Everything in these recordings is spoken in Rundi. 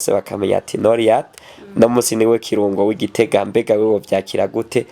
Bose bakamenya ati Noriat no musi niwe Kirungo w'Igitega. Mbega wewe vyakira gute?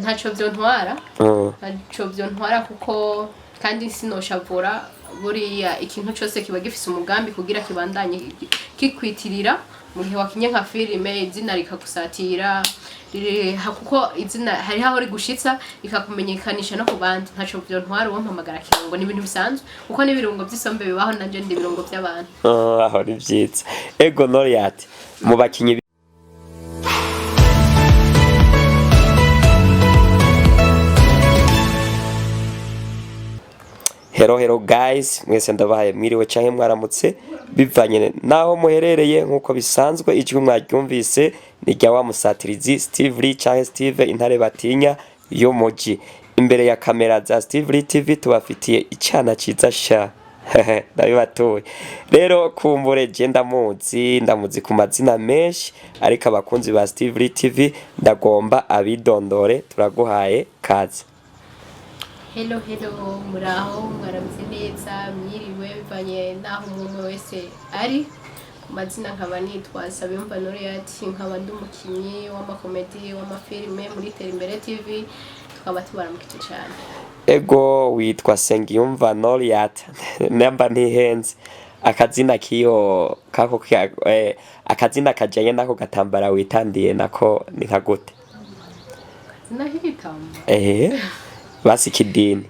Ntaco vyontwara. Ntaco vyontwara kuko kandi sinoshavura. Buriya ikintu cose kiba gifise umugambi kugira kibandanye kikwitirira. Mu gihe wakinye nka filime, izina rikagusatira kuko izina hariho aho rigushitsa rikakumenyekanisha no ku bandi. Ntaco vyontwara uwo mpamagara Kirungo, ni ibintu bisanzwe kuko n'ibirungo vy'isombe bibaho, nanje ndi ibirungo vy'abantu. Aho ni vyiza. Ego Noriat, mu bakinyi Hello, hello guys, mwese ndabahaye mwiriwe canke mwaramutse bivanye naho muherereye. Nkuko bisanzwe, ijwi mwaryumvise ni rya wa musatirizi Steve Lee canke Steve Intare batinya y'umuji. Imbere ya kamera za Steve Lee TV tubafitiye icana ciza sha, ndabibatuye. Rero kumbure je ndamuzi, ndamuzi ku mazina menshi, ariko abakunzi ba Steve Lee TV ndagomba abidondore. Turaguhaye kaze. Hello, hello, muraho, mwaramutse neza, mwiriwe bivanye n'aho umuntu wese ari. Ku mazina nkaba nitwa Sabiyumva Noriat, nkaba ndi umukinyi w'amakomedi, w'amafilime muri Terimbere TV. Tukaba tubaramukije cyane. Ego, witwa Sengiyumva Noriat namba ntihenze, akazina kiyo kako akazina kajanye nako gatambara witandiye nako ni nka gute? Zina k'igitamba? Basi kidini.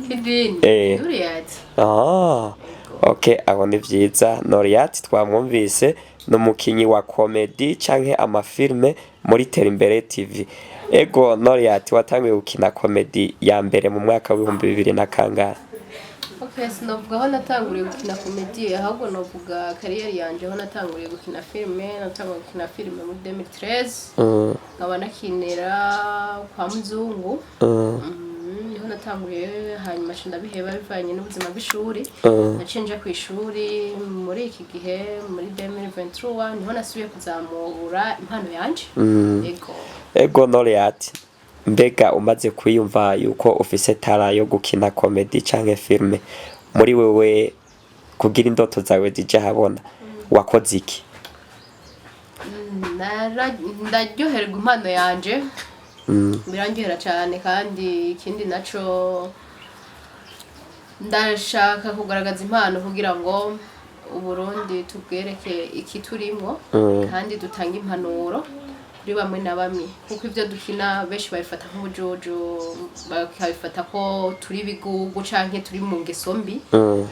Kidini? Noriat. Ah, okay, aho ni vyiza. Noriat twamwumvise, ni umukinyi wa komedi canke amafilme muri Terimbere TV. Ego Noriat, watanguye gukina komedi ya mbere mu mwaka w'ibihumbi bibiri na kangahe? Okay, sinovuga aho natanguriye gukina komedi, ahubwo novuga carrière yanje aho natanguriye gukina filime. Natanguriye gukina filime muri 2013, nkaba nakinira kwa Muzungu. Niho natanguriye, hanyuma nca ndabiheba bivanye n'ubuzima bw'ishuri. Naciye nja ku ishuri. Muri iki gihe, muri 2023, niho nasubiye kuzamura impano yanje. Ego. Ego Noriat, mbega umaze kwiyumva yuko ufise talent yo gukina komedi canke filme muri wewe, kugira indoto zawe zije ahabona, wakoze iki? Ndaryoherwa impano yanje, birandyohera cyane. Kandi ikindi naco, ndashaka kugaragaza impano kugira ngo Uburundi tubwereke iki turimwo, kandi dutange impanuro kuri bamwe na bamwe, kuko ibyo dukina benshi babifata nk'ubujuju, bakabifata ko turi ibigugu canke turi mu ngeso mbi.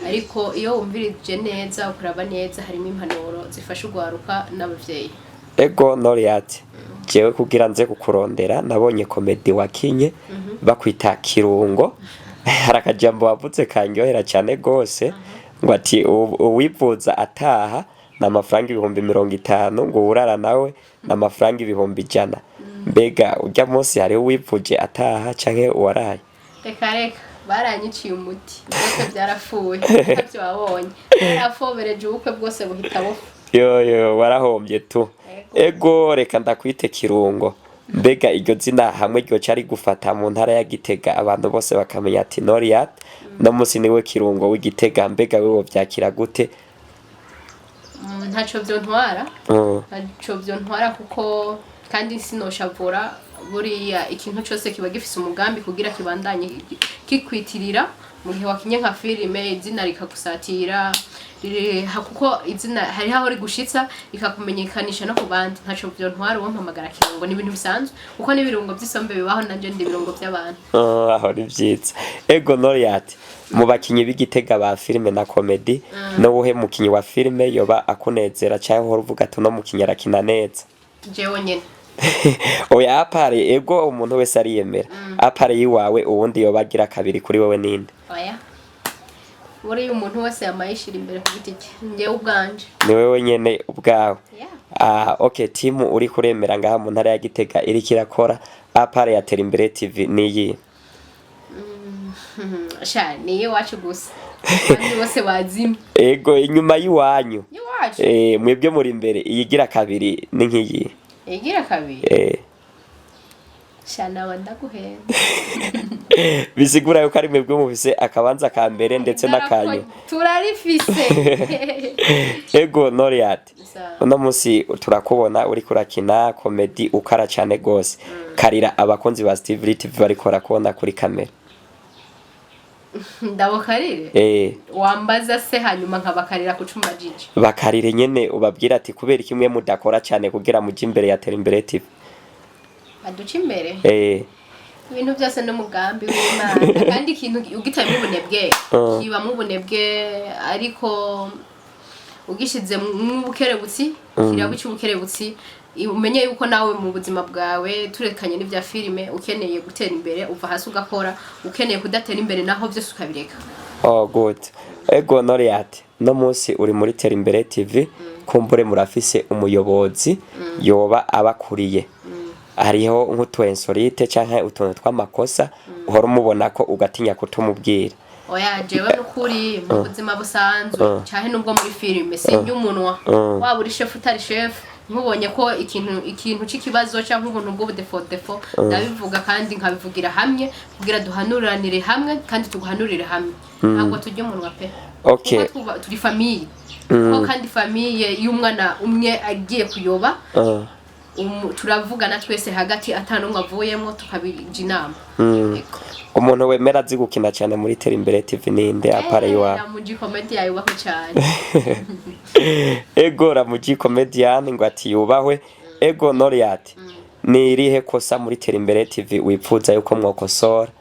Ariko iyo wumvirije neza, ukaraba neza, harimo impanuro zifasha urwaruka n'abavyeyi. Ego Noriat, jewe kugira nze kukurondera nabonye komedi wakinye bakwita Kirungo. Hari akajambo wavuze kanyohera cyane gose, ngo ati uwivuza ataha ni amafaranga 50,000, ngo uwurara nawe ni amafaranga 100,000. Mbega urya munsi hariho uwivuje ataha canke uwaraye? Reka reka, baranyiciye umuti, byose byarapfuye, ntavyo wabonye, barafobereje ubukwe bwose buhita bupfa. Yo yo, warahombye tu. Ego, reka ndakwite Kirungo. Mbega iryo zina hamwe ryoca rigufata mu ntara ya Gitega, abantu bose bakamenya ati Noriat no musi niwe Kirungo w'Igitega, mbega wewe vyakira gute? Ntaco vyontwara. Ntaco vyontwara kuko kandi sinoshavura. Buriya ikintu cose kiba gifise umugambi kugira kibandanye kikwitirira. Mu gihe wakinye nka filime, izina rikagusatira kuko izina hariho aho rigushitsa rikakumenyekanisha no ku bandi. Ntaco vyontwara uwo mpamagara Kirungo, ni ibintu bisanzwe kuko n'ibirungo vy'isombe bibaho, nanje ndi ibirungo vy'abantu. Aho ni vyiza. Ego Noriat, mu bakinyi b'Igitega ba filime na komedi, n'uwuhe mukinyi wa filime yoba akunezera canke uhora uvuga ati uno mukinyi arakina neza? Jewe nyene. Oya, à part, ego, umuntu wese ariyemera. À part yiwawe, uwundi yoba agira kabiri kuri wewe ninde? Oya, buriya umuntu wese yamayishira imbere ku giti cye, njyewe ubwanje. Ni wewe nyene ubwawe? Yeah. Ah, okay. Timu uri kuremera ngaha mu ntara ya Gitega iriko irakora à part ya Terimbere TV niyi? Sha, ni iwacu gusa, abandi bose bazimye. Ego, inyuma y'iwanyu. Iwacu. Mwebwe muri imbere, iyigira kabiri ni nkiyi? Igira kabiri? Shana ndaguhenda. Bisigura yuko ari mwebwe mufise akabanza ka mbere ndetse n'akanyu. Turarifise. Ego, Noriat, Sawa. uno munsi turakubona uriko urakina comédie, ukara cane gose. Karira abakunzi ba Steve Lee TV bariko barakubona kuri kamera. Ndabakarire? Eh. Wambaza se hanyuma nkabakarira ku cuma jiji? Bakarire nyene, ubabwira ati kubera kimwe mudakora cane kugira muje imbere ya Terimbere TV. Baduca imbere? Eh. Ibintu byose n'umugambi w'Imana, kandi ikintu ugitayemo ubunebwe kibamo ubunebwe, ariko ugishize mu bukerebutsi kiraba icy'ubukerebutsi. Umenye yuko nawe mu buzima bwawe, turekanye n'ibya filime, ukeneye gutera imbere uva hasi ugakora, ukeneye kudatera imbere naho byose ukabireka. Oh, good. Ego Noriat, no munsi uri muri Terimbere TV, kumbure murafise umuyobozi yoba abakuriye. Hariho nk'utu insolite canke utuntu tw'amakosa uhora umubona ko ugatinya kutumubwira? Oya, jewe n'ukuri mu buzima busanzwe canke nubwo muri filime sinjya umunwa. Waba uri shefu utari shefu, nkubonye ko ikintu c'ikibazo canke ubuntu bw'ubudefo defo, ndabivuga kandi nkabivugira hamwe kugira duhanuranire hamwe kandi tuguhanurire hamwe. Ntabwo turya umunwa pe. Kuko turi famille, kuko kandi famille y'umwana umwe agiye kuyoba, turavugana twese hagati ata n'umwe avuyemo, tukabija inama. Ego. Umuntu wemera azi gukina cyane muri Terimbere TV ninde à part iwawe? Ramuji comedy yayubahwe cyane. Ego, Ramuji comedian ngo ati yubahwe. Ego Noriat, ni irihe kosa muri Terimbere TV wipfuza yuko mwokosora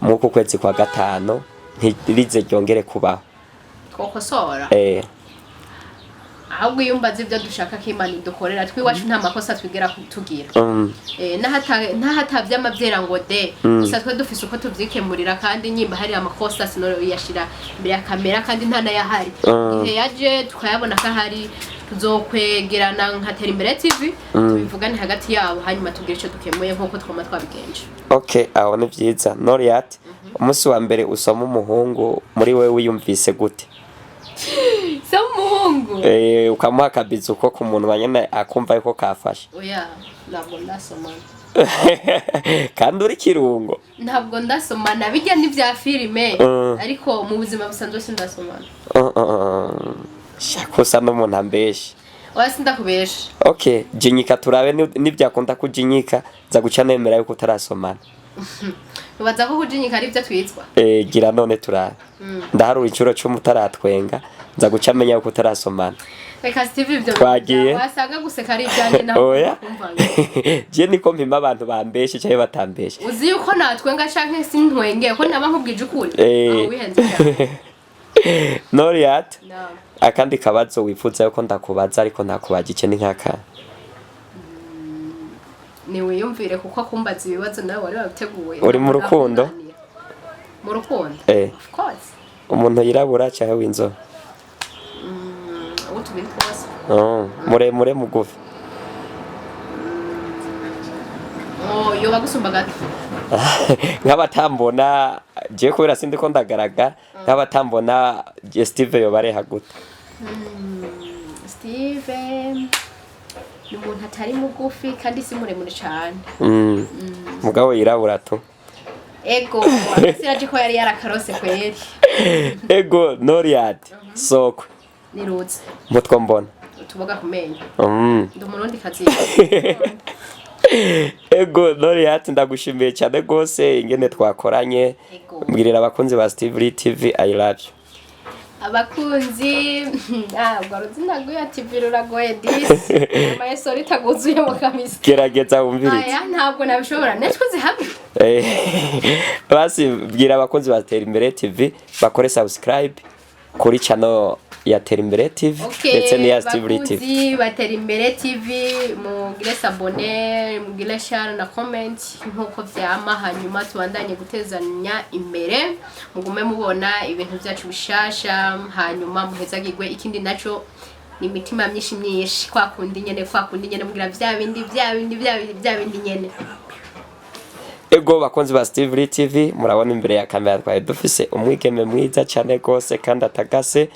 muku kwezi kwa gatanu ntirize ryongere kubaho? Twokosora? Eh. Ahubwo iyo umbaza ibyo dushaka ko Imana idukorera, twiwacu nta makosa twigera tugira. N'ahatavyama vyera ngo de. Gusa twe dufise uko tuvyikemurira, kandi nyimba hari amakosa sinoyashira imbere ya kamera, kandi nta n'ayahari. Igihe yaje tukayabona ko ahari, tuzokwegerana nka Terimbere TV, tubivugane hagati yabo, hanyuma tugire ico dukemuye nk'uko twama twabigenje. Okay, aho ni vyiza. Noriat, umunsi wa mbere usoma umuhungu, muri wewe wiyumvise gute? Se umuhungu? Eh, ukamuha akabizu ko ku munwa nyene akumva yuko kafashe. Oya, ntabwo ndasomana. Kandi uri kirungo. Ntabwo ndasomana, bijya n'ibya filime, ariko mu buzima busanzwe sindasomana. Shaka usa n'umuntu ambeshe. Oya, sindakubesha. Okay, jinyika turabe nivyakunda kujinyika za guca nemera yuko utarasomana. Ubaza ko kujinyika ari byo twitwa? Eh, gira none turabe. Ndaharura incuro 10 utaratwenga, nza guca menya yuko utarasomana. Reka Steve, ibyo Twagiye. wasanga guseka ari ibyanjye nawe. Oya. Je niko mpima abantu bambeshe canke batambeshe. Uzi yuko natwenga canke sintwenge ko naba nkubwije ukuri? Eh. Aho wihenze cyane. Noriat, No. akandi kabazo wifuza yuko ndakubaza ariko ntakubagike ni nkaka? Ni wiyumvire, kuko kumbaza ibibazo nawe wari wabiteguye. Uri mu rukundo? Mu rukundo? Eh. Of course. Umuntu yirabura canke w'inzobe? Uwo tubiri twose. Oh, muremure, mugufi? Oh, yoba gusumba gato. Nk'abatambona je, kubera sindi ko ndagaragara, nk'abatambona je, Steve yoba areha gute? Steve ni umuntu atari mugufi kandi si muremure cyane. Mugabo yirabura tu. Ego, siraje ko yari yarakarose kweri. Ego Noriat, sokwe? Nirutse. Mutwo mbona? Utuboga ku menyo. Ndi umurundi kazi. Ego Noriat, ndagushimiye cyane gose ingene twakoranye. Ego. Mbwirira abakunzi ba Steve Lee TV "I love you". Abakunzi, ntabwo uruzina rw'iyo TV ruragoye disi, amayeso ritaguzuyemo kabisa. Gerageza wumvirize. Aya, ntabwo nabishobora, netwe zihamwe. Basi bwira abakunzi ba Terimbere TV bakore subscribe kuri channel ya Terimbere TV ndetse n'iya Steve Lee TV. Bakunzi batera imbere TV, mugire s'abonner, mugire share na comment nkuko vyama, hanyuma tubandanye gutezanya imbere, mugume mubona ibintu byacu bishasha, hanyuma muhezagirwe. Ikindi naco ni imitima myinshi myinshi, kwa kundi nyene, kwa kundi nyene, mugira vya bindi, vya bindi, vya bindi, vya bindi nyene. Ego bakunzi ba Steve Lee TV, murabona imbere ya kamera twari dufise umwigeme mwiza cyane gose kandi atagase,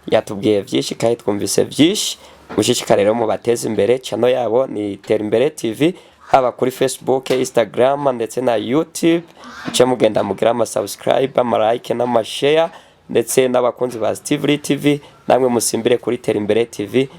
yatubwiye byinshi kandi twumvise byinshi. Mushishikare rero mubateze imbere, channel yabo ni Terimbere TV. Haba kuri Facebook, Instagram ndetse na YouTube. Muce mugenda mugira ama subscribe, ama like n'ama share, ndetse n'abakunzi ba Steve Lee TV namwe musimbire kuri Terimbere TV.